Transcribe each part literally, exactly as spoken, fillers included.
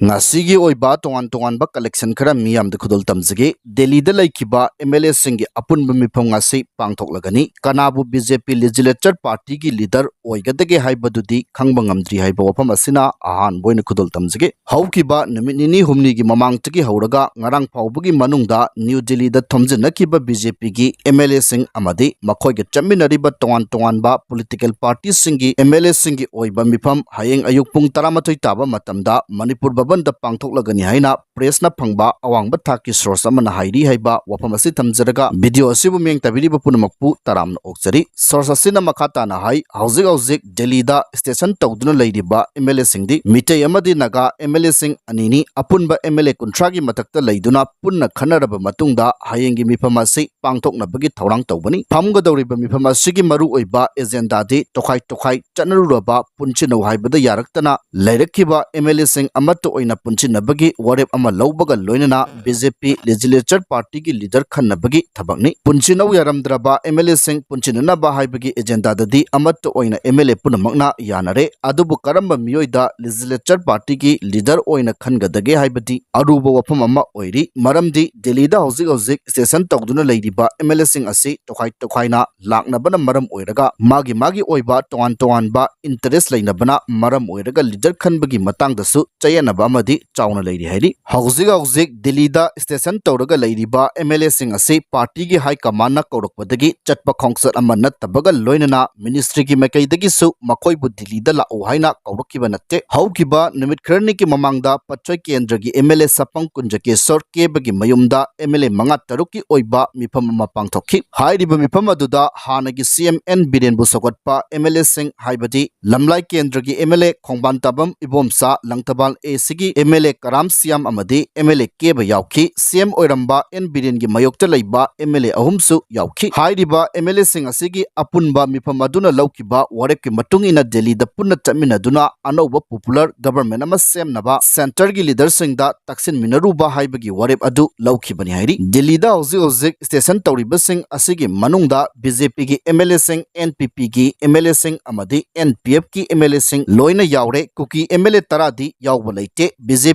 ꯉꯁꯤꯒꯤ ꯑꯣꯏꯕ ꯇꯣꯉꯥꯟ ꯇꯣꯉꯥꯟꯕ collection ꯈꯔ ꯃꯤꯌꯥꯝꯗ ꯈꯨꯗꯣꯜ ꯇꯝꯖꯒꯦ꯫ ꯗꯦꯜꯂꯤꯗ ꯂꯩꯈꯤꯕ MLA ꯁꯤꯡꯒꯤ ꯑꯄꯨꯟꯕ ꯃꯤꯐꯝ ꯉꯁꯤ ꯄꯥꯡꯊꯣꯛꯂꯒꯅꯤ꯫ ꯀꯅꯥꯕꯨ BJP legislature party ꯒꯤ leader ꯑꯣꯏꯒꯗꯒꯦ ꯍꯥꯏꯕꯗꯨꯗꯤ ꯈꯪꯕ ꯉꯝꯗ꯭ꯔꯤ ꯍꯥꯏꯕ ꯋꯥꯐꯝ ꯑꯁꯤꯅ ꯑꯍꯥꯟꯕ ꯑꯣꯏꯅ ꯈꯨꯗꯣꯜ ꯇꯝꯖꯒꯦ꯫ ꯍꯧꯈꯤꯕ ꯅꯨꯃꯤꯠ ꯅꯤꯅꯤ ꯍꯨꯝꯅꯤꯒꯤ ꯃꯃꯥꯡꯗꯒꯤ ꯍꯧꯔꯒ ꯉꯔꯥꯡ ꯐꯥꯎꯕꯒꯤ ꯃꯅꯨꯡꯗ ꯅ꯭ꯌꯨ ꯗꯤꯜꯂꯤꯗ ꯊꯣꯝꯖꯤꯟꯅꯈꯤꯕ BJP ꯒꯤ MLA ꯁꯤꯡ ꯑꯃꯗꯤ ꯃꯈꯣꯏꯒ ꯆꯠꯃꯤꯟꯅꯔꯤꯕ ꯇꯣꯉꯥꯟ ꯇꯣꯉꯥꯟꯕ political party ꯁꯤꯡꯒꯤ MLA ꯁꯤꯡꯒꯤ ꯑꯣꯏꯕ ꯃꯤꯐꯝ ꯍꯌꯦꯡ ꯑꯌꯨꯛ ꯄꯨꯡ ꯇꯔꯥꯃꯥꯊꯣꯏ ꯇꯥꯕ ꯃꯇꯝꯗ ꯃꯅꯤꯄꯨꯔ ꯚꯕꯟꯗ ꯄꯥꯡꯊꯣꯛꯂꯒꯅꯤ ꯍꯥꯏꯅ press ꯅ ꯐꯪꯕ ꯑꯋꯥꯡꯕ ꯊꯥꯛꯀꯤ source ꯑꯃꯅ ꯍꯥꯏꯔꯤ ꯍꯥꯏꯕ ꯋꯥꯐꯝ ꯑꯁꯤ ꯊꯝꯖꯔꯒ, video ꯑꯁꯤꯕꯨ ꯃꯤꯠꯌꯦꯡ ꯇꯥꯕꯤꯔꯤꯕ ꯄꯨꯝꯅꯃꯛꯄꯨ ꯇꯔꯥꯝꯅ ꯑꯣꯛꯆꯔꯤ꯫ Source ꯑꯁꯤꯅ ꯃꯈꯥ ꯇꯥꯅ ꯍꯥꯏ, ꯍꯧꯖꯤꯛ ꯍꯧꯖꯤꯛ ꯗꯦꯜꯂꯤꯗ station ꯇꯧꯗꯨꯅ ꯂꯩꯔꯤꯕ MLA ꯁꯤꯡꯗꯤ ꯃꯤꯇꯩ ꯑꯃꯗꯤ ꯅꯥꯒꯥ MLA ꯁꯤꯡ ꯑꯅꯤꯅꯤ꯫ ꯑꯄꯨꯟꯕ MLA ꯀꯨꯟꯊ꯭ꯔꯥꯒꯤ ꯃꯊꯛꯇ ꯂꯩꯗꯨꯅ ꯄꯨꯟꯅ ꯈꯟꯅꯔꯕ ꯃꯇꯨꯡꯗ ꯍꯌꯦꯡꯒꯤ ꯃꯤꯐꯝ ꯑꯁꯤ ꯄꯥꯡꯊꯣꯛꯅꯕꯒꯤ ꯊꯧꯔꯥꯡ ꯇꯧꯕꯅꯤ꯫ ꯐꯝꯒꯗꯧꯔꯤꯕ ꯃꯤꯐꯝ ꯑꯁꯤꯒꯤ ꯃꯔꯨꯑꯣꯏꯕ agenda ꯗꯤ ꯇꯣꯈꯥꯏ ꯇꯣꯈꯥꯏ ꯆꯠꯅꯔꯨꯔꯕ ꯄꯨꯟꯁꯤꯟꯅꯧ ꯍꯥꯏꯕꯗ ꯌꯥꯔꯛꯇꯅ ꯂꯩꯔꯛꯈꯤꯕ MLA ꯁꯤꯡ ꯑꯃꯠꯇ ꯑꯣꯏꯅ ꯄꯨꯟꯁꯤꯟꯅꯕꯒꯤ ꯋꯥꯔꯦꯞ ꯑꯃ ꯂꯧꯕꯒ ꯂꯣꯏꯅꯅ BJP legislature party ꯒꯤ leader ꯈꯟꯅꯕꯒꯤ ꯊꯕꯛꯅꯤ꯫ ꯄꯨꯟꯁꯤꯟꯅꯧ ꯌꯥꯔꯝꯗ꯭ꯔꯕ MLA ꯁꯤꯡ ꯄꯨꯟꯁꯤꯟꯅꯅꯕ ꯍꯥꯏꯕꯒꯤ agenda ꯗꯗꯤ ꯑꯃꯠꯇ ꯑꯣꯏꯅ MLA ꯄꯨꯝꯅꯃꯛꯅ ꯌꯥꯅꯔꯦ꯫ ꯑꯗꯨꯕꯨ ꯀꯔꯝꯕ ꯃꯤꯑꯣꯏꯗ legislature party ꯒꯤ leader ꯑꯣꯏꯅ ꯈꯟꯒꯗꯒꯦ ꯍꯥꯏꯕꯗꯤ ꯑꯔꯨꯕ ꯋꯥꯐꯝ ꯑꯃ ꯑꯣꯏꯔꯤ꯫ ꯃꯔꯝꯗꯤ ꯗꯦꯜꯂꯤꯗ ꯍꯧꯖꯤꯛ ꯍꯧꯖꯤꯛ station ꯇꯧꯗꯨꯅ ꯂꯩꯔꯤꯕ MLA ꯁꯤꯡ ꯑꯁꯤ ꯇꯣꯈꯥꯏ ꯇꯣꯈꯥꯏꯅ ꯂꯥꯛꯅꯕꯅ ꯃꯔꯝ ꯑꯣꯏꯔꯒ ꯃꯥꯒꯤ ꯃꯥꯒꯤ ꯑꯣꯏꯕ ꯇꯣꯉꯥꯟ ꯇꯣꯉꯥꯟꯕ interest ꯂꯩꯅꯕꯅ ꯃꯔꯝ ꯑꯣꯏꯔꯒ leader ꯈꯟꯕꯒꯤ ꯃꯇꯥꯡꯗꯁꯨ ꯆꯌꯦꯠꯅꯕ ꯑꯃꯗꯤ ꯆꯥꯎꯅ ꯂꯩꯔꯤ ꯍꯥꯏꯔꯤ꯫ ꯍꯧꯖꯤꯛ ꯍꯧꯖꯤꯛ ꯗꯤꯜꯂꯤꯗ station ꯇꯧꯔꯒ ꯂꯩꯔꯤꯕ MLA ꯁꯤꯡ ꯑꯁꯤ party ꯒꯤ high command ꯅ ꯀꯧꯔꯛꯄꯗꯒꯤ ꯆꯠꯄ ꯈꯣꯡꯆꯠ ꯑꯃ ꯅꯠꯇꯕꯒ ꯂꯣꯏꯅꯅ ministry ꯒꯤ ꯃꯥꯏꯀꯩꯗꯒꯤꯁꯨ ꯃꯈꯣꯏꯕꯨ ꯗꯤꯜꯂꯤꯗ ꯂꯥꯛꯎ ꯍꯥꯏꯅ ꯀꯧꯔꯛꯈꯤꯕ ꯅꯠꯇꯦ꯫ ꯍꯧꯈꯤꯕ ꯅꯨꯃꯤꯠ ꯈꯔꯅꯤꯒꯤ ꯃꯃꯥꯡꯗ ꯄꯠꯆꯣꯏ ꯀꯦꯟꯗ꯭ꯔꯒꯤ MLA ꯁꯄꯪ ꯀꯨꯟꯖꯀꯦꯁꯣꯔ ꯀꯦꯕꯒꯤ ꯃꯌꯨꯝꯗ MLA ꯃꯉꯥ ꯇꯔꯨꯛꯀꯤ ꯑꯣꯏꯕ ꯃꯤꯐꯝ ꯑꯃ ꯄꯥꯡꯊꯣꯛꯈꯤ꯫ ꯍꯥꯏꯔꯤꯕ ꯃꯤꯐꯝ ꯑꯗꯨꯗ ꯍꯥꯟꯅꯒꯤ CM N ꯕꯤꯔꯦꯟꯕꯨ ꯁꯧꯒꯠꯄ MLA ꯁꯤꯡ, ꯍꯥꯏꯕꯗꯤ ꯂꯝꯂꯥꯏ ꯀꯦꯟꯗ꯭ꯔꯒꯤ MLA ꯈꯣꯡꯕꯥꯟꯇꯥꯕꯝ ꯏꯕꯣꯝꯆꯥ, ꯂꯪꯊꯕꯥꯜ AC ꯒꯤ MLA ꯀꯔꯥꯝ ꯁꯤꯌꯥꯝ ꯑꯃꯗꯤ ꯗꯤ ꯑꯦꯝ ꯑꯦꯜ ꯑꯦ ꯀꯦꯕ ꯌꯥꯎꯈꯤ꯫ ꯁꯤ ꯑꯦꯝ ꯑꯣꯏꯔꯝꯕ ꯑꯦꯟ ꯕꯤꯔꯦꯟꯒꯤ ꯃꯥꯌꯣꯛꯇ ꯂꯩꯕ ꯑꯦꯝ ꯑꯦꯜ ꯑꯦ ꯑꯍꯨꯝꯁꯨ ꯌꯥꯎꯈꯤ꯫ ꯍꯥꯏꯔꯤꯕ ꯑꯦꯝ ꯑꯦꯜ ꯑꯦꯁꯤꯡ ꯑꯁꯤꯒꯤ ꯑꯄꯨꯟꯕ ꯃꯤꯐꯝ ꯑꯗꯨꯅ ꯂꯧꯈꯤꯕ ꯋꯥꯔꯦꯞꯀꯤ ꯃꯇꯨꯡ ꯏꯟꯅ ꯗꯦꯜꯂꯤꯗ ꯄꯨꯟꯅ ꯆꯠꯃꯤꯟꯅꯗꯨꯅ ꯑꯅꯧꯕ ꯄꯣꯄꯨꯂꯔ ꯒꯕꯔꯃꯦꯟ ꯑꯃ ꯁꯦꯝꯅꯕ ꯁꯦꯟꯇꯔꯒꯤ ꯂꯤꯗꯔꯁꯤꯡꯗ ꯇꯛꯁꯤꯟꯃꯤꯟꯅꯔꯨꯕ ꯍꯥꯏꯕꯒꯤ ꯋꯥꯔꯦꯞ ꯑꯗꯨ ꯂꯧꯈꯤꯕꯅꯤ ꯍꯥꯏꯔꯤ꯫ ꯗꯦꯜꯂꯤꯗ ꯍꯧꯖꯤꯛ ꯍꯧꯖꯤꯛ ꯁ꯭ꯇꯦꯁꯟ ꯇꯧꯔꯤꯕꯁꯤꯡ ꯑꯁꯤꯒꯤ ꯃꯅꯨꯡꯗ ꯕꯤ ꯖꯦ ꯄꯤꯒꯤ ꯑꯦꯝ ꯑꯦꯜ ꯑꯦꯁꯤꯡ, ꯑꯦꯟ ꯄꯤ ꯄꯤꯒꯤ ꯑꯦꯝ ꯑꯦꯜ ꯑꯦꯁꯤꯡ ꯑꯃꯗꯤ ꯑꯦꯟ ꯄꯤ ꯑꯦꯐꯀꯤ ꯑꯦꯝ ꯑꯦꯜ ꯑꯦꯁꯤꯡ ꯂꯣꯏꯅ ꯌꯥꯎꯔꯦ꯫ ꯀꯨꯀꯤ ꯑꯦꯝ ꯑꯦꯜ ꯑꯦ ꯇꯔꯥꯗꯤ ꯌꯥꯎꯕ ꯂꯩꯇꯦ꯫ ꯕꯤ ꯖꯦ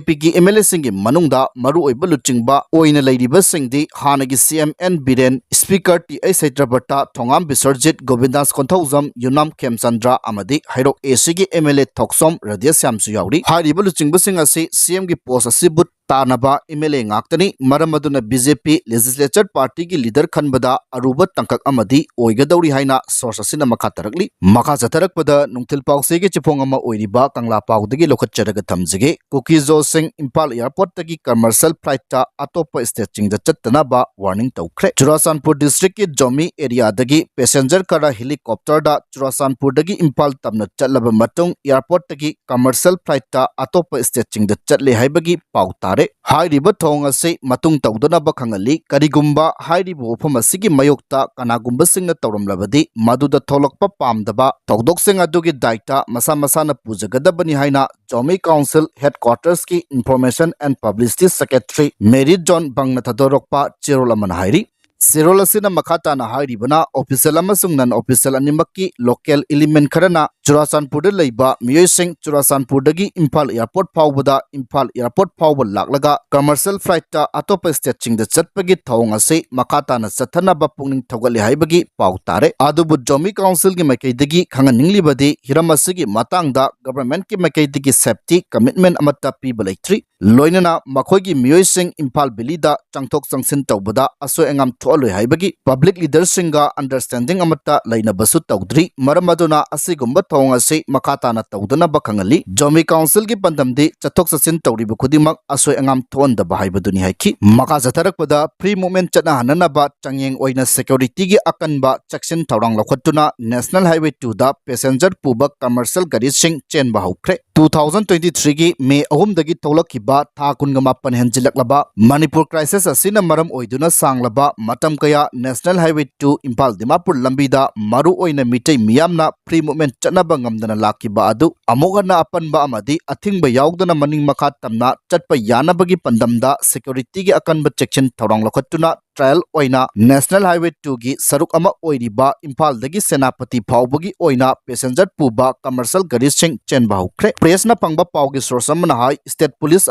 ꯄꯤꯒꯤ ꯑꯦꯝ ꯑꯦꯜ ꯑꯦꯁꯤꯡꯒꯤ ꯃꯅꯨꯡꯗ ꯃꯔꯨꯑꯣꯏꯕ ꯂꯨꯆꯤꯡꯕ ꯑꯣꯏꯅ ꯂꯩꯔꯤꯕꯁꯤꯡꯗꯤ ꯍꯥꯟꯅꯒꯤ C M N Biren, speaker T H Satyabrata, Thongam Biswarjit, Govindas Konthoujam, Yumnam Khemchand ꯑꯃꯗꯤ ꯍꯩꯔꯣꯛ ꯑꯦ ꯁꯤꯒꯤ ꯑꯦꯝ ꯑꯦꯜ ꯑꯦ ꯊꯣꯛꯆꯣꯝ ꯔꯥꯙꯦꯁ꯭ꯌꯥꯝꯁꯨ ꯌꯥꯎꯔꯤ꯫ ꯍꯥꯏꯔꯤꯕ ꯂꯨꯆꯤꯡꯕꯁꯤꯡ ꯑꯁꯤ ꯁꯤ ꯑꯦꯝꯒꯤ ꯄꯣꯁ ꯑꯁꯤꯕꯨ ꯇꯥꯅꯕ ꯑꯦꯝ ꯑꯦꯜ ꯑꯦ ꯉꯥꯛꯇꯅꯤ꯫ ꯃꯔꯝ ꯑꯗꯨꯅ ꯕꯤ ꯖꯦ ꯄꯤ ꯂꯦꯖꯤꯁꯂꯦꯆꯔ ꯄꯥꯔꯇꯤꯒꯤ ꯂꯤꯗꯔ ꯈꯟꯕꯗ ꯑꯔꯨꯕ ꯇꯥꯡꯀꯛ ꯑꯃꯗꯤ ꯑꯣꯏꯒꯗꯧꯔꯤ ꯍꯥꯏꯅ ꯁꯣꯔꯁ ꯑꯁꯤꯅ ꯃꯈꯥ ꯇꯥꯔꯛꯂꯤ꯫ ꯃꯈꯥ ꯆꯠꯊꯔꯛꯄꯗ ꯅꯨꯡꯊꯤꯜ ꯄꯥꯎꯆꯦꯒꯤ ꯆꯦꯐꯣꯡ ꯑꯃ ꯑꯣꯏꯔꯤꯕ ꯀꯪꯂꯥ ꯄꯥꯎꯗꯒꯤ ꯂꯧꯈꯠꯆꯔꯒ ꯊꯝꯖꯒꯦ꯫ ꯀꯨꯀꯤꯖꯣꯁꯤꯡ ꯏꯝꯐꯥꯜ ꯑꯦꯌꯔꯄꯣꯔꯠꯇꯒꯤ ꯀꯃꯔꯁꯤꯌꯦꯜ ꯐ꯭ꯂꯥꯏꯠꯇ ꯑꯇꯣꯞꯄ ꯁ꯭ꯇꯦꯠꯁꯤꯡꯗ ꯆꯠꯇꯅꯕ ꯋꯥꯔꯅꯤꯡ ꯇꯧꯈ꯭ꯔꯦ꯫ ꯆꯨꯔꯥꯆꯥꯟꯄꯨꯔ ꯗꯤꯁꯇ꯭ꯔꯤꯛꯀꯤ ꯖꯣꯃꯤ ꯑꯦꯔꯤꯌꯥꯗꯒꯤ ꯄꯦꯁꯦꯟꯖꯔ ꯈꯔ ꯍꯦꯂꯤꯀꯣꯞꯇꯔꯗ ꯆꯨꯔꯥꯆꯥꯟꯄꯨꯔꯗꯒꯤ ꯏꯝꯐꯥꯜ ꯇꯝꯅ ꯆꯠꯂꯕ ꯃꯇꯨꯡ ꯑꯦꯌꯔꯄꯣꯔꯠꯇꯒꯤ ꯀꯃꯔꯁꯤꯌꯦꯜ ꯐ꯭ꯂꯥꯏꯠꯇ ꯑꯇꯣꯞꯄ ꯁ꯭ꯇꯦꯠꯁꯤꯡꯗ ꯆꯠꯂꯦ ꯍꯥꯏꯕꯒꯤ ꯄꯥꯎ ꯇꯥꯔꯦ꯫ ꯍꯥꯏꯔꯤꯕ ꯊꯧꯑꯣꯡ ꯑꯁꯤ ꯃꯇꯨꯡ ꯇꯧꯗꯅꯕ ꯈꯪꯍꯜꯂꯤ꯫ ꯀꯔꯤꯒꯨꯝꯕ ꯍꯥꯏꯔꯤꯕ ꯋꯥꯐꯝ ꯑꯁꯤꯒꯤ ꯃꯥꯌꯣꯛꯇ ꯀꯅꯥꯒꯨꯝꯕꯁꯤꯡꯅ ꯇꯧꯔꯝꯂꯕꯗꯤ ꯃꯗꯨꯗ ꯊꯣꯛꯂꯛꯄ ꯄꯥꯝꯗꯕ ꯊꯧꯗꯣꯛꯁꯤꯡ ꯑꯗꯨꯒꯤ ꯗꯥꯏꯇ ꯃꯁꯥ ꯃꯁꯥꯅ ꯄꯨꯖꯒꯗꯕꯅꯤ ꯍꯥꯏꯅ ꯖꯣꯃꯤ ꯀꯥꯎꯟꯁꯤꯜ ꯍꯦꯗꯀ꯭ꯋꯥꯇꯔꯁꯀꯤ information and publicity secretary Mary John ꯕꯪꯅ ꯊꯥꯗꯣꯔꯛꯄ ꯆꯦꯔꯣꯜ ꯑꯃꯅ ꯍꯥꯏꯔꯤ꯫ ꯆꯦꯔꯣꯜ ꯑꯁꯤꯅ ꯃꯈꯥ ꯇꯥꯅ ꯍꯥꯏꯔꯤꯕꯅ, ꯑꯣꯐꯤꯁꯤꯌꯦꯜ ꯑꯃꯁꯨꯡ ꯅꯟ ꯑꯣꯐꯤꯁꯤꯌꯦꯜ ꯑꯅꯤꯃꯛꯀꯤ ꯂꯣꯀꯦꯜ ꯏꯂꯤꯃꯦꯟ ꯈꯔꯅ ꯆꯨꯔꯥꯆꯥꯟꯄꯨꯔꯗ ꯂꯩꯕ ꯃꯤꯑꯣꯏꯁꯤꯡ ꯆꯨꯔꯥꯆꯥꯟꯄꯨꯔꯗꯒꯤ ꯏꯝꯐꯥꯜ ꯑꯦꯌꯔꯄꯣꯔꯠ ꯐꯥꯎꯕꯗ, ꯏꯝꯐꯥꯜ ꯑꯦꯌꯔꯄꯣꯔꯠ ꯐꯥꯎꯕ ꯂꯥꯛꯂꯒ ꯀꯃꯔꯁꯤꯌꯦꯜ ꯐ꯭ꯂꯥꯏꯠꯇ ꯑꯇꯣꯞꯄ ꯁ꯭ꯇꯦꯠꯁꯤꯡꯗ ꯆꯠꯄꯒꯤ ꯊꯧꯑꯣꯡ ꯑꯁꯤ ꯃꯈꯥ ꯇꯥꯅ ꯆꯠꯊꯅꯕ ꯄꯨꯛꯅꯤꯡ ꯊꯧꯒꯠꯂꯤ ꯍꯥꯏꯕꯒꯤ ꯄꯥꯎ ꯇꯥꯔꯦ꯫ ꯑꯗꯨꯕꯨ ꯖꯣꯃꯤ ꯀꯥꯎꯟꯁꯤꯜꯒꯤ ꯃꯥꯏꯀꯩꯗꯒꯤ ꯈꯪꯍꯟꯅꯤꯡꯂꯤꯕꯗꯤ ꯍꯤꯔꯝ ꯑꯁꯤꯒꯤ ꯃꯇꯥꯡꯗ ꯒꯚꯔꯟꯃꯦꯟꯠꯀꯤ ꯃꯥꯏꯀꯩꯗꯒꯤ ꯁꯦꯐꯇꯤ ꯀꯃꯤꯠꯃꯦꯟꯠ ꯑꯃꯠꯇ ꯄꯤꯕ ꯂꯩꯇ꯭ꯔꯤ꯫ ꯂꯣꯏꯅꯅ ꯃꯈꯣꯏꯒꯤ ꯃꯤꯑꯣꯏꯁꯤꯡ ꯏꯝꯐꯥꯜ ꯚꯦꯂꯤꯗ ꯆꯪꯊꯣꯛ ꯆꯪꯁꯤꯟ ꯇꯧꯕꯗ ꯑꯁꯣꯏ ꯑꯉꯥꯝ ꯊꯣꯛꯍꯜꯂꯣꯏ ꯍꯥꯏꯕꯒꯤ ꯄꯕ꯭ꯂꯤꯛ ꯂꯤꯗꯔꯁꯤꯡꯒ ꯑꯟꯗꯔꯁ꯭ꯇꯦꯟꯗꯤꯡ ꯑꯃꯠꯇ ꯂꯩꯅꯕꯁꯨ ꯇꯧꯗ꯭ꯔꯤ꯫ ꯃꯔꯝ ꯑꯗꯨꯅ ꯑꯁꯤꯒꯨꯝꯕ ꯊꯧꯑꯣꯡ ꯑꯁꯤ ꯃꯈꯥ ꯇꯥꯅ ꯇꯧꯗꯅꯕ ꯈꯪꯍꯜꯂꯤ꯫ ꯖꯣꯃꯤ ꯀꯥꯎꯟꯁꯤꯜꯒꯤ ꯄꯥꯟꯗꯝꯗꯤ ꯆꯠꯊꯣꯛ ꯆꯠꯁꯤꯟ ꯇꯧꯔꯤꯕ ꯈꯨꯗꯤꯡꯃꯛ ꯑꯁꯣꯏ ꯑꯉꯥꯝ ꯊꯣꯛꯍꯟꯗꯕ ꯍꯥꯏꯕꯗꯨꯅꯤ ꯍꯥꯏꯈꯤ꯫ ꯃꯈꯥ ꯆꯠꯊꯔꯛꯄꯗ ꯐ꯭ꯔꯤ ꯃꯨꯚꯃꯦꯟꯠ ꯆꯠꯅꯍꯟꯅꯅꯕ ꯆꯥꯡꯌꯦꯡ ꯑꯣꯏꯅ ꯁꯦꯀ꯭ꯌꯨꯔꯤꯇꯤꯒꯤ ꯑꯀꯟꯕ ꯆꯦꯛꯁꯤꯟ ꯊꯧꯔꯥꯡ ꯂꯧꯈꯠꯇꯨꯅ ꯅꯦꯁꯅꯦꯜ ꯍꯥꯏꯋꯦ ꯇꯨꯗ ꯄꯦꯁꯦꯟꯖꯔ ꯄꯨꯕ ꯀꯃꯔꯁꯤꯌꯦꯜ ꯒꯥꯔꯤꯁꯤꯡ ꯆꯦꯟꯕ ꯍꯧꯈ꯭ꯔꯦ꯫ ꯇꯨ ꯊꯥꯎꯖꯟ ꯇ꯭ꯋꯦꯟꯇꯤ ꯊ꯭ꯔꯤꯒꯤ ꯃꯦ ꯑꯍꯨꯝꯗꯒꯤ ꯊꯣꯛꯂꯛꯈꯤꯕ ꯊꯥ ꯀꯨꯟꯒ ꯃꯥꯄꯟ ꯍꯦꯟꯖꯤꯜꯂꯛꯂꯕ ꯃꯅꯤꯄꯨꯔ crisis ꯑꯁꯤꯅ ꯃꯔꯝ ꯑꯣꯏꯗꯨꯅ ꯁꯥꯡꯂꯕ ꯃꯇꯝ ꯀꯌꯥ National Highway two Imphal Dimapur ꯂꯝꯕꯤꯗ ꯃꯔꯨ ꯑꯣꯏꯅ ꯃꯤꯇꯩ ꯃꯤꯌꯥꯝꯅ free movement ꯆꯠꯅꯕ ꯉꯝꯗꯅ ꯂꯥꯛꯈꯤꯕ ꯑꯗꯨ ꯑꯃꯨꯛ ꯍꯟꯅ ꯑꯄꯟꯕ ꯑꯃꯗꯤ ꯑꯊꯤꯡꯕ ꯌꯥꯎꯗꯅ ꯃꯅꯤꯡ ꯃꯈꯥ ꯇꯝꯅ ꯆꯠꯄ ꯌꯥꯅꯕꯒꯤ ꯄꯥꯟꯗꯝꯗ security ꯒꯤ ꯑꯀꯟꯕ ꯆꯦꯛꯁꯤꯟ ꯊꯧꯔꯥꯡ ꯂꯧꯈꯠꯇꯨꯅ trial ꯑꯣꯏꯅ National Highway two ꯒꯤ ꯁꯔꯨꯛ ꯑꯃ ꯑꯣꯏꯔꯤꯕ ꯏꯝꯐꯥꯜꯗꯒꯤ ꯁꯦꯅꯥꯄꯇꯤ ꯐꯥꯎꯕꯒꯤ ꯑꯣꯏꯅ passenger ꯄꯨꯕ commercial ꯒꯥꯔꯤꯁꯤꯡ ꯆꯦꯟꯕ ꯍꯧꯈ꯭ꯔꯦ꯫ Press ꯅ ꯐꯪꯕ ꯄꯥꯎꯒꯤ source ꯑꯃꯅ ꯍꯥꯏ, state police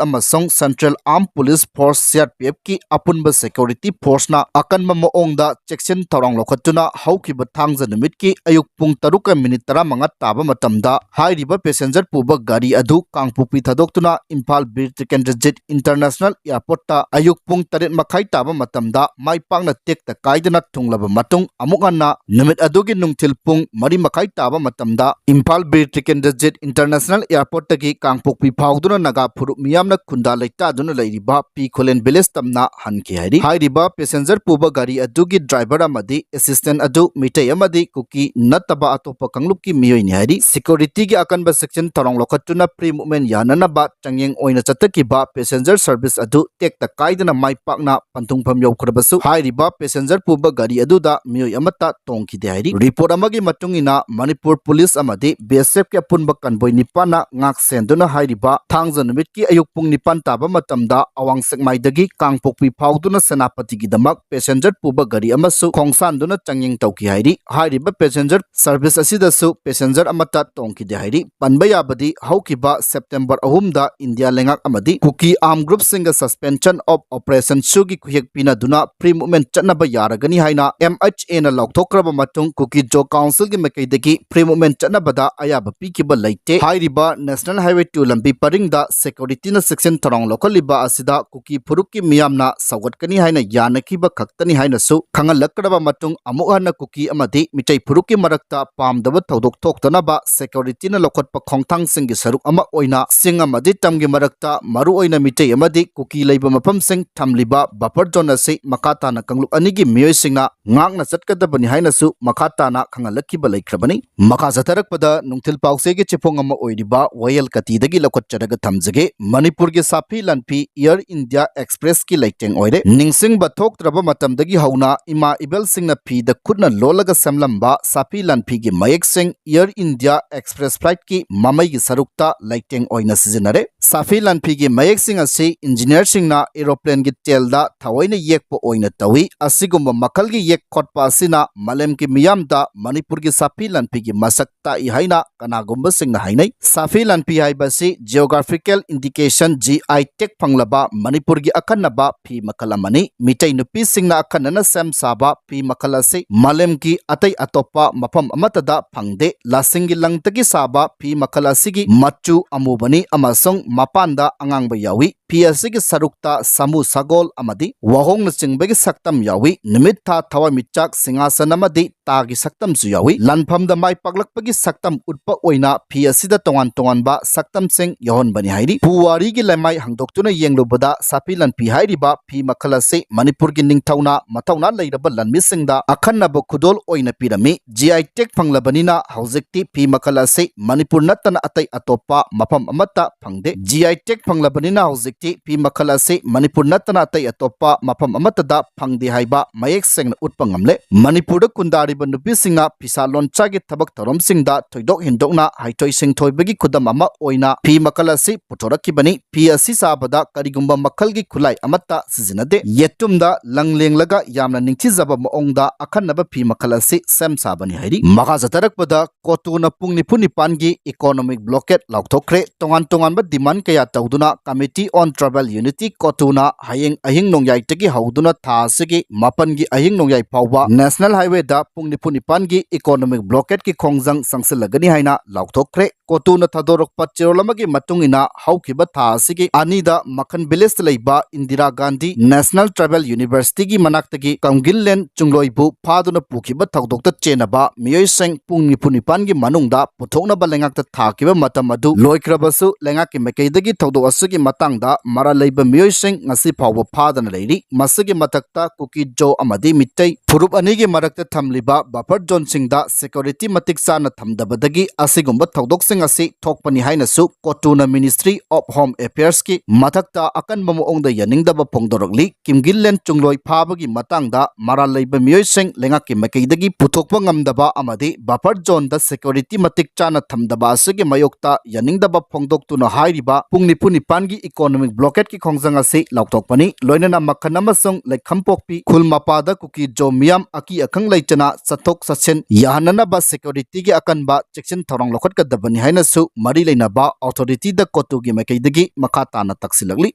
ꯑꯃꯁꯨꯡ Central Armed Police Force, C R P F ꯀꯤ ꯑꯄꯨꯟꯕ security force ꯅ ꯑꯀꯟꯕ ꯃꯑꯣꯡꯗ ꯆꯦꯛꯁꯤꯟ ꯊꯧꯔꯥꯡ ꯂꯧꯈꯠꯇꯨꯅ ꯍꯧꯈꯤꯕ ꯊꯥꯡꯖ ꯅꯨꯃꯤꯠꯀꯤ ꯑꯌꯨꯛ ꯄꯨꯡ ꯇꯔꯨꯛꯀ minute ꯇꯔꯥꯃꯉꯥ ꯇꯥꯕ ꯃꯇꯝꯗ ꯍꯥꯏꯔꯤꯕ passenger ꯄꯨꯕ ꯒꯥꯔꯤ ꯑꯗꯨ ꯀꯥꯡꯄꯣꯛꯄꯤ ꯊꯥꯗꯣꯛꯇꯨꯅ ꯏꯝꯐꯥꯜ ꯕꯤꯔ ꯇꯤꯀꯦꯟꯗ꯭ꯔꯖꯤꯠ International Airport ꯇ ꯑꯌꯨꯛ ꯄꯨꯡ ꯇꯔꯦꯠ ꯃꯈꯥꯏ ꯇꯥꯕ ꯃꯇꯝꯗ ꯃꯥꯏ ꯄꯥꯛꯅ ꯇꯦꯛꯇ ꯀꯥꯏꯗꯅ ꯊꯨꯡꯂꯕ ꯃꯇꯨꯡ, ꯑꯃꯨꯛ ꯍꯟꯅ ꯅꯨꯃꯤꯠ ꯑꯗꯨꯒꯤ ꯅꯨꯡꯊꯤꯜ ꯄꯨꯡ ꯃꯔꯤ ꯃꯈꯥꯏ ꯇꯥꯕ ꯃꯇꯝꯗ ꯏꯝꯐꯥꯜ ꯕꯤꯔ ꯇꯤꯀꯦꯟꯗ꯭ꯔꯖꯤꯠ International Airport ꯇꯒꯤ ꯀꯥꯡꯄꯣꯛꯄꯤ ꯐꯥꯎꯗꯨꯅ ꯅꯥꯒꯥ ꯐꯨꯔꯨꯞ ꯃꯤꯌꯥꯝꯅ ꯈꯨꯟꯗꯥ ꯂꯩꯇꯥꯗꯨꯅ ꯂꯩꯔꯤꯕ ꯄꯤ ꯈꯨꯂꯦꯟ village ꯇꯝꯅ ꯍꯟꯈꯤ ꯍꯥꯏꯔꯤ꯫ ꯍꯥꯏꯔꯤꯕ passenger ꯄꯨꯕ ꯒꯥꯔꯤ ꯑꯗꯨꯒꯤ driver ꯑꯃꯗꯤ assistant ꯑꯗꯨ ꯃꯤꯇꯩ ꯑꯃꯗꯤ ꯀꯨꯀꯤ ꯅꯠꯇꯕ ꯑꯇꯣꯞꯄ ꯀꯥꯡꯂꯨꯞꯀꯤ ꯃꯤꯑꯣꯏꯅꯤ ꯍꯥꯏꯔꯤ꯫ Security ꯒꯤ ꯑꯀꯟꯕ ꯆꯦꯛꯁꯤꯟ ꯊꯧꯔꯥꯡ ꯂꯧꯈꯠꯇꯨꯅ free movement ꯌꯥꯅꯅꯕ ꯆꯥꯡꯌꯦꯡ ꯑꯣꯏꯅ ꯆꯠꯊꯈꯤꯕ passenger service ꯑꯗꯨ ꯇꯦꯛꯇ ꯀꯥꯏꯗꯅ ꯃꯥꯏ ꯄꯥꯛꯅ ꯄꯟꯊꯨꯡꯐꯝ ꯌꯧꯈ꯭ꯔꯕꯁꯨ, ꯍꯥꯏꯔꯤꯕ passenger ꯄꯨꯕ ꯒꯥꯔꯤ ꯑꯗꯨꯗ ꯃꯤꯑꯣꯏ ꯑꯃꯠꯇ ꯇꯣꯡꯈꯤꯗꯦ ꯍꯥꯏꯔꯤ꯫ Report ꯑꯃꯒꯤ ꯃꯇꯨꯡ ꯏꯟꯅ, ꯃꯅꯤꯄꯨꯔ police ꯑꯃꯗꯤ B S F ꯀꯤ ꯑꯄꯨꯟꯕ convoy ꯅꯤꯄꯥꯟꯅ ꯉꯥꯛ ꯁꯦꯟꯗꯨꯅ ꯍꯥꯏꯔꯤꯕ ꯊꯥꯡꯖ ꯅꯨꯃꯤꯠꯀꯤ ꯑꯌꯨꯛ ꯄꯨꯡ ꯅꯤꯄꯥꯟ ꯇꯥꯕ ꯃꯇꯝꯗ ꯑꯋꯥꯡ ꯁꯦꯛꯃꯥꯏꯗꯒꯤ ꯀꯥꯡꯄꯣꯛꯄꯤ ꯐꯥꯎꯗꯨꯅ ꯁꯦꯅꯥꯄꯇꯤꯒꯤꯗꯃꯛ passenger ꯄꯨꯕ ꯒꯥꯔꯤ ꯑꯃꯁꯨ ꯈꯣꯡꯁꯥꯟꯗꯨꯅ ꯆꯥꯡꯌꯦꯡ ꯇꯧꯈꯤ ꯍꯥꯏꯔꯤ꯫ ꯍꯥꯏꯔꯤꯕ passenger service ꯑꯁꯤꯗꯁꯨ passenger ꯑꯃꯠꯇ ꯇꯣꯡꯈꯤꯗꯦ ꯍꯥꯏꯔꯤ꯫ ꯄꯟꯕ ꯌꯥꯕꯗꯤ, ꯍꯧꯈꯤꯕ September ꯑꯍꯨꯝꯗ ꯏꯟꯗꯤꯌꯥ ꯂꯩꯉꯥꯛ ꯑꯃꯗꯤ ꯀꯨꯀꯤ armed group ꯁꯤꯡꯒ Suspension of Operation ꯁꯨꯒꯤ ꯈꯨꯍꯦꯛ ꯄꯤꯅꯗꯨꯅ free movement ꯆꯠꯅꯕ ꯌꯥꯔꯒꯅꯤ ꯍꯥꯏꯅ M H A ꯅ ꯂꯥꯎꯊꯣꯛꯈ꯭ꯔꯕ ꯃꯇꯨꯡ, ꯀꯨꯀꯤ ꯖꯣ council ꯒꯤ ꯃꯥꯏꯀꯩꯗꯒꯤ free movement ꯆꯠꯅꯕꯗ ꯑꯌꯥꯕ ꯄꯤꯈꯤꯕ ꯂꯩꯇꯦ꯫ ꯍꯥꯏꯔꯤꯕ National Highway two ꯂꯝꯕꯤ ꯄꯔꯤꯡꯗ security ꯅ ꯆꯦꯛꯁꯤꯟ ꯊꯧꯔꯥꯡ ꯂꯧꯈꯠꯂꯤꯕ ꯑꯁꯤꯗ ꯀꯨꯀꯤ ꯐꯨꯔꯨꯞꯀꯤ ꯃꯤꯌꯥꯝꯅ ꯁꯧꯒꯠꯀꯅꯤ ꯍꯥꯏꯅ ꯌꯥꯅꯈꯤꯕ ꯈꯛꯇꯅꯤ ꯍꯥꯏꯅꯁꯨ ꯈꯪꯍꯜꯂꯛꯈ꯭ꯔꯕ ꯃꯇꯨꯡ, ꯑꯃꯨꯛ ꯍꯟꯅ ꯀꯨꯀꯤ ꯑꯃꯗꯤ ꯃꯤꯇꯩ ꯐꯨꯔꯨꯞꯀꯤ ꯃꯔꯛꯇ ꯄꯥꯝꯗꯕ ꯊꯧꯗꯣꯛ ꯊꯣꯛꯇꯅꯕ security ꯅ ꯂꯧꯈꯠꯄ ꯈꯣꯡꯊꯥꯡꯁꯤꯡꯒꯤ ꯁꯔꯨꯛ ꯑꯃ ꯑꯣꯏꯅ ꯆꯤꯡ ꯑꯃꯗꯤ ꯇꯝꯒꯤ ꯃꯔꯛꯇ ꯃꯔꯨꯑꯣꯏꯅ ꯃꯤꯇꯩ ꯑꯃꯗꯤ ꯀꯨꯀꯤ ꯂꯩꯕ ꯃꯐꯝꯁꯤꯡ ꯊꯝꯂꯤꯕ buffer zone ꯑꯁꯤ ꯃꯈꯥ ꯃꯈꯥ ꯇꯥꯅ ꯀꯥꯡꯂꯨꯞ ꯑꯅꯤꯒꯤ ꯃꯤꯑꯣꯏꯁꯤꯡꯅ ꯉꯥꯛꯅ ꯆꯠꯀꯗꯕꯅꯤ ꯍꯥꯏꯅꯁꯨ ꯃꯈꯥ ꯇꯥꯅ ꯈꯪꯍꯜꯂꯛꯈꯤꯕ ꯂꯩꯈ꯭ꯔꯕꯅꯤ꯫ ꯃꯈꯥ ꯆꯠꯊꯔꯛꯄꯗ ꯅꯨꯡꯊꯤꯜ ꯄꯥꯎꯆꯦꯒꯤ ꯆꯦꯐꯣꯡ ꯑꯃ ꯑꯣꯏꯔꯤꯕ ꯋꯥꯌꯦꯜ ꯀꯇꯤꯗꯒꯤ ꯂꯧꯈꯠꯆꯔꯒ ꯊꯝꯖꯒꯦ꯫ ꯃꯅꯤꯄꯨꯔꯒꯤ ꯁꯥꯐꯤ ꯂꯥꯟꯐꯤ Air India Expressꯀꯤ ꯂꯩꯇꯦꯡ ꯑꯣꯏꯔꯦ꯫ ꯅꯤꯡꯁꯤꯡꯕ ꯊꯣꯛꯇ꯭ꯔꯕ ꯃꯇꯝꯗꯒꯤ ꯍꯧꯅ ꯏꯃꯥ ꯏꯕꯦꯜꯁꯤꯡꯅ ꯐꯤꯗ ꯈꯨꯠꯅ ꯂꯣꯜꯂꯒ ꯁꯦꯝꯂꯝꯕ ꯁꯥꯐꯤ ꯂꯥꯟꯐꯤꯒꯤ ꯃꯌꯦꯛꯁꯤꯡ Air India Express flightꯀꯤ ꯃꯃꯩꯒꯤ ꯁꯔꯨꯛꯇ ꯂꯩꯇꯦꯡ ꯑꯣꯏꯅ ꯁꯤꯖꯤꯟꯅꯔꯦ꯫ ꯁꯥꯐꯤ ꯂꯥꯟꯐꯤꯒꯤ ꯃꯌꯦꯛꯁꯤꯡ ꯑꯁꯤ engineerꯁꯤꯡꯅ aeroplaneꯒꯤ tailꯗ ꯊꯑꯣꯏꯅ ꯌꯦꯛꯄ ꯑꯣꯏꯅ ꯇꯧꯏ꯫ ꯑꯁꯤꯒꯨꯝꯕ ꯃꯈꯜꯒꯤ ꯌꯦꯛ ꯈꯣꯠꯄ ꯑꯁꯤꯅ ꯃꯥꯂꯦꯝꯒꯤ ꯃꯤꯌꯥꯝꯗ ꯃꯅꯤꯄꯨꯔꯒꯤ ꯁꯥꯐꯤ ꯂꯥꯟꯐꯤꯒꯤ ꯃꯁꯛ ꯇꯥꯛꯏ ꯍꯥꯏꯅ ꯀꯅꯥꯒꯨꯝꯕꯁꯤꯡꯅ ꯍꯥꯏꯅꯩ꯫ ꯁꯥꯐꯤ ꯂꯥꯟꯐꯤ ꯍꯥꯏꯕꯁꯤ geographical indication, G I tag ꯐꯪꯂꯕ ꯃꯅꯤꯄꯨꯔꯒꯤ ꯑꯈꯟꯅꯕ ꯐꯤ ꯃꯈꯜ ꯑꯃꯅꯤ꯫ ꯃꯤꯇꯩ ꯅꯨꯄꯤꯁꯤꯡꯅ ꯑꯈꯟꯅꯅ ꯁꯦꯝ ꯁꯥꯕ ꯐꯤ ꯃꯈꯜ ꯑꯁꯤ ꯃꯥꯂꯦꯝꯒꯤ ꯑꯇꯩ ꯑꯇꯣꯞꯄ ꯃꯐꯝ ꯑꯃꯠꯇꯗ ꯐꯪꯗꯦ꯫ ꯂꯥꯁꯤꯡꯒꯤ ꯂꯪꯇꯒꯤ ꯁꯥꯕ ꯐꯤ ꯃꯈꯜ ꯑꯁꯤꯒꯤ ꯃꯆꯨ ꯑꯃꯨꯕꯅꯤ ꯑꯃꯁꯨꯡ ꯃꯄꯥꯟꯗ ꯑꯉꯥꯡꯕ ꯌꯥꯎꯏ꯫ ꯐꯤ ꯑꯁꯤꯒꯤ ꯁꯔꯨꯛꯇ ꯁꯥꯃꯨ, ꯁꯒꯣꯜ ꯑꯃꯗꯤ ꯋꯥꯍꯣꯡꯅꯆꯤꯡꯕꯒꯤ ꯁꯛꯇꯝ ꯌꯥꯎꯏ꯫ ꯅꯨꯃꯤꯠ, ꯊꯥ, ꯊꯋꯥꯟꯃꯤꯆꯥꯛ, ꯁꯤꯡꯍꯥꯁꯟ ꯑꯃꯗꯤ ꯇꯥꯒꯤ ꯁꯛꯇꯝꯁꯨ ꯌꯥꯎꯏ꯫ ꯂꯥꯟꯐꯝꯗ ꯃꯥꯏ ꯄꯥꯛꯂꯛꯄꯒꯤ ꯁꯛꯇꯝ ꯎꯠꯄ ꯑꯣꯏꯅ ꯐꯤ ꯑꯁꯤꯗ ꯇꯣꯉꯥꯟ ꯇꯣꯉꯥꯟꯕ ꯁꯛꯇꯝꯁꯤꯡ ꯌꯥꯎꯍꯟꯕꯅꯤ ꯍꯥꯏꯔꯤ꯫ ꯄꯨꯋꯥꯔꯤꯒꯤ ꯂꯩꯃꯥꯏ ꯍꯥꯡꯗꯣꯛꯇꯨꯅ ꯌꯦꯡꯂꯨꯕꯗ ꯁꯥꯐꯤ ꯂꯥꯟꯐꯤ ꯍꯥꯏꯔꯤꯕ ꯐꯤ ꯃꯈꯜ ꯑꯁꯤ ꯃꯅꯤꯄꯨꯔꯒꯤ ꯅꯤꯡꯊꯧꯅ ꯃꯊꯧꯅꯥ ꯂꯩꯔꯕ ꯂꯥꯟꯃꯤꯁꯤꯡꯗ ꯑꯈꯟꯅꯕ ꯈꯨꯗꯣꯜ ꯑꯣꯏꯅ ꯄꯤꯔꯝꯃꯤ꯫ G I tag ꯐꯪꯂꯕꯅꯤꯅ ꯍꯧꯖꯤꯛꯇꯤ ꯐꯤ ꯃꯈꯜ ꯑꯁꯤ ꯃꯅꯤꯄꯨꯔ ꯅꯠꯇꯅ ꯑꯇꯩ ꯑꯇꯣꯞꯄ ꯃꯐꯝ ꯑꯃꯠꯇ ꯐꯪꯗꯦ꯫ G I tag ꯐꯪꯂꯕꯅꯤꯅ ꯍꯧꯖꯤꯛꯇꯤ ꯐꯤ ꯃꯈꯜ ꯑꯁꯤ ꯃꯅꯤꯄꯨꯔ ꯅꯠꯇꯅ ꯑꯇꯩ ꯑꯇꯣꯞꯄ ꯃꯐꯝ ꯑꯃꯠꯇꯗ ꯐꯪꯗꯦ ꯍꯥꯏꯕ ꯃꯌꯦꯛ ꯁꯦꯡꯅ ꯎꯠꯄ ꯉꯝꯂꯦ꯫ ꯃꯅꯤꯄꯨꯔꯗ ꯈꯨꯟꯗꯥꯔꯤꯕ ꯅꯨꯄꯤꯁꯤꯡꯅ ꯐꯤꯁꯥ ꯂꯣꯟꯁꯥꯒꯤ ꯊꯕꯛ ꯊꯧꯔꯝꯁꯤꯡꯗ ꯊꯣꯏꯗꯣꯛ ꯍꯦꯟꯗꯣꯛꯅ ꯍꯩꯊꯣꯏ ꯁꯤꯡꯊꯣꯏꯕꯒꯤ ꯈꯨꯗꯝ ꯑꯃ ꯑꯣꯏꯅ ꯐꯤ ꯃꯈꯜ ꯑꯁꯤ ꯄꯨꯊꯣꯔꯛꯈꯤꯕꯅꯤ꯫ ꯐꯤ ꯑꯁꯤ ꯁꯥꯕꯗ ꯀꯔꯤꯒꯨꯝꯕ ꯃꯈꯜꯒꯤ ꯈꯨꯠꯂꯥꯏ ꯑꯃꯠꯇ ꯁꯤꯖꯤꯟꯅꯗꯦ꯫ ꯌꯦꯇꯨꯝꯗ ꯂꯪ ꯂꯦꯡꯂꯒ ꯌꯥꯝꯅ ꯅꯤꯡꯊꯤꯖꯕ ꯃꯑꯣꯡꯗ ꯑꯈꯟꯅꯕ ꯐꯤ ꯃꯈꯜ ꯑꯁꯤ ꯁꯦꯝ ꯁꯥꯕꯅꯤ ꯍꯥꯏꯔꯤ꯫ ꯃꯈꯥ ꯆꯠꯊꯔꯛꯄꯗ ꯀꯣꯇꯨꯅ ꯄꯨꯡ ꯅꯤꯐꯨ ꯅꯤꯄꯥꯟꯒꯤ economic blockade ꯂꯥꯎꯊꯣꯛꯈ꯭ꯔꯦ꯫ ꯇꯣꯉꯥꯟ ꯇꯣꯉꯥꯟꯕ demand ꯀꯌꯥ ꯇꯧꯗꯨꯅ Committee on Tribal Unity ꯀꯣꯇꯨꯅ ꯍꯌꯦꯡ ꯑꯍꯤꯡ ꯅꯣꯡꯌꯥꯏꯗꯒꯤ ꯍꯧꯗꯨꯅ ꯊꯥ ꯑꯁꯤꯒꯤ ꯃꯥꯄꯟꯒꯤ ꯑꯍꯤꯡ ꯅꯣꯡꯌꯥꯏ ꯐꯥꯎꯕ National Highwayꯗ ꯄꯨꯡ ꯄꯨꯡ ꯅꯤꯐꯨ ꯅꯤꯄꯥꯟꯒꯤ economic blockade ꯀꯤ ꯈꯣꯡꯖꯪ ꯆꯪꯁꯤꯜꯂꯒꯅꯤ ꯍꯥꯏꯅ ꯂꯥꯎꯊꯣꯛꯈ꯭ꯔꯦ꯫ ꯀꯣꯇꯨꯅ ꯊꯥꯗꯣꯔꯛꯄ ꯆꯦꯔꯣꯜ ꯑꯃꯒꯤ ꯃꯇꯨꯡ ꯏꯟꯅ, ꯍꯧꯈꯤꯕ ꯊꯥ ꯑꯁꯤꯒꯤ ꯑꯅꯤꯗ ꯃꯈꯟ village ꯇ ꯂꯩꯕ Indira Gandhi National Tribal University ꯒꯤ ꯃꯅꯥꯛꯇꯒꯤ ꯀꯝꯒꯤꯜꯂꯦꯟ ꯆꯨꯡꯂꯣꯏꯕꯨ ꯐꯥꯗꯨꯅ ꯄꯨꯈꯤꯕ ꯊꯧꯗꯣꯛꯇ ꯆꯦꯟꯅꯕ ꯃꯤꯑꯣꯏꯁꯤꯡ ꯄꯨꯡ ꯅꯤꯐꯨ ꯅꯤꯄꯥꯟꯒꯤ ꯃꯅꯨꯡꯗ ꯄꯨꯊꯣꯛꯅꯕ ꯂꯩꯉꯥꯛꯇ ꯊꯥꯈꯤꯕ ꯃꯇꯝ ꯑꯗꯨ ꯂꯣꯏꯈ꯭ꯔꯕꯁꯨ, ꯂꯩꯉꯥꯛꯀꯤ ꯃꯥꯏꯀꯩꯗꯒꯤ ꯊꯧꯗꯣꯛ ꯑꯁꯤꯒꯤ ꯃꯇꯥꯡꯗ ꯃꯔꯥꯜ ꯂꯩꯕ ꯃꯤꯑꯣꯏꯁꯤꯡ ꯉꯁꯤ ꯐꯥꯎꯕ ꯐꯥꯗꯅ ꯂꯩꯔꯤ꯫ ꯃꯁꯤꯒꯤ ꯃꯊꯛꯇ ꯀꯨꯀꯤ ꯖꯣ ꯑꯃꯗꯤ ꯃꯤꯇꯩ ꯐꯨꯔꯨꯞ ꯑꯅꯤꯒꯤ ꯃꯔꯛꯇ ꯊꯝꯂꯤꯕ buffer zone ꯁꯤꯡꯗ security ꯃꯇꯤꯛ ꯆꯥꯅ ꯊꯝꯗꯕꯗꯒꯤ ꯑꯁꯤꯒꯨꯝꯕ ꯊꯧꯗꯣꯛꯁꯤꯡ ꯑꯁꯤ ꯊꯣꯛꯄꯅꯤ ꯍꯥꯏꯅꯁꯨ ꯀꯣꯇꯨꯅ Ministry of Home Affairs ꯀꯤ ꯃꯊꯛꯇ ꯑꯀꯟꯕ ꯃꯑꯣꯡꯗ ꯌꯥꯅꯤꯡꯗꯕ ꯐꯣꯡꯗꯣꯔꯛꯂꯤ꯫ ꯀꯤꯝꯒꯤꯜꯂꯦꯟ ꯆꯨꯡꯂꯣꯏ ꯐꯥꯕꯒꯤ ꯃꯇꯥꯡꯗ ꯃꯔꯥꯜ ꯂꯩꯕ ꯃꯤꯑꯣꯏꯁꯤꯡ ꯂꯩꯉꯥꯛꯀꯤ ꯃꯥꯏꯀꯩꯗꯒꯤ ꯄꯨꯊꯣꯛꯄ ꯉꯝꯗꯕ ꯑꯃꯗꯤ buffer zone ꯗ security ꯃꯇꯤꯛ ꯆꯥꯅ ꯊꯝꯗꯕ ꯑꯁꯤꯒꯤ ꯃꯥꯌꯣꯛꯇ ꯌꯥꯅꯤꯡꯗꯕ ꯐꯣꯡꯗꯣꯛꯇꯨꯅ ꯍꯥꯏꯔꯤꯕ ꯄꯨꯡ ꯅꯤꯐꯨ ꯅꯤꯄꯥꯟꯒꯤ economic blockade ꯀꯤ ꯈꯣꯡꯖꯪ ꯑꯁꯤ ꯂꯥꯎꯊꯣꯛꯄꯅꯤ꯫ ꯂꯣꯏꯅꯅ ꯃꯈꯟ ꯑꯃꯁꯨꯡ ꯂꯩꯈꯝꯄꯣꯛꯄꯤ ꯈꯨꯜ ꯃꯄꯥꯗ ꯀꯨꯀꯤ ꯖꯣ ꯃꯤꯌꯥꯝ ꯑꯀꯤ ꯑꯈꯪ ꯂꯩꯇꯅ ꯆꯠꯊꯣꯛ ꯆꯠꯁꯤꯟ ꯌꯥꯍꯟꯅꯅꯕ security ꯒꯤ ꯑꯀꯟꯕ ꯆꯦꯛꯁꯤꯟ ꯊꯧꯔꯥꯡ ꯂꯧꯈꯠꯀꯗꯕꯅꯤ ꯍꯥꯏꯅꯁꯨ ꯃꯔꯤ ꯂꯩꯅꯕ authority ꯗ ꯀꯣꯇꯨꯒꯤ ꯃꯥꯏꯀꯩꯗꯒꯤ ꯃꯈꯥ ꯇꯥꯅ ꯇꯥꯛꯁꯤꯜꯂꯛꯂꯤ꯫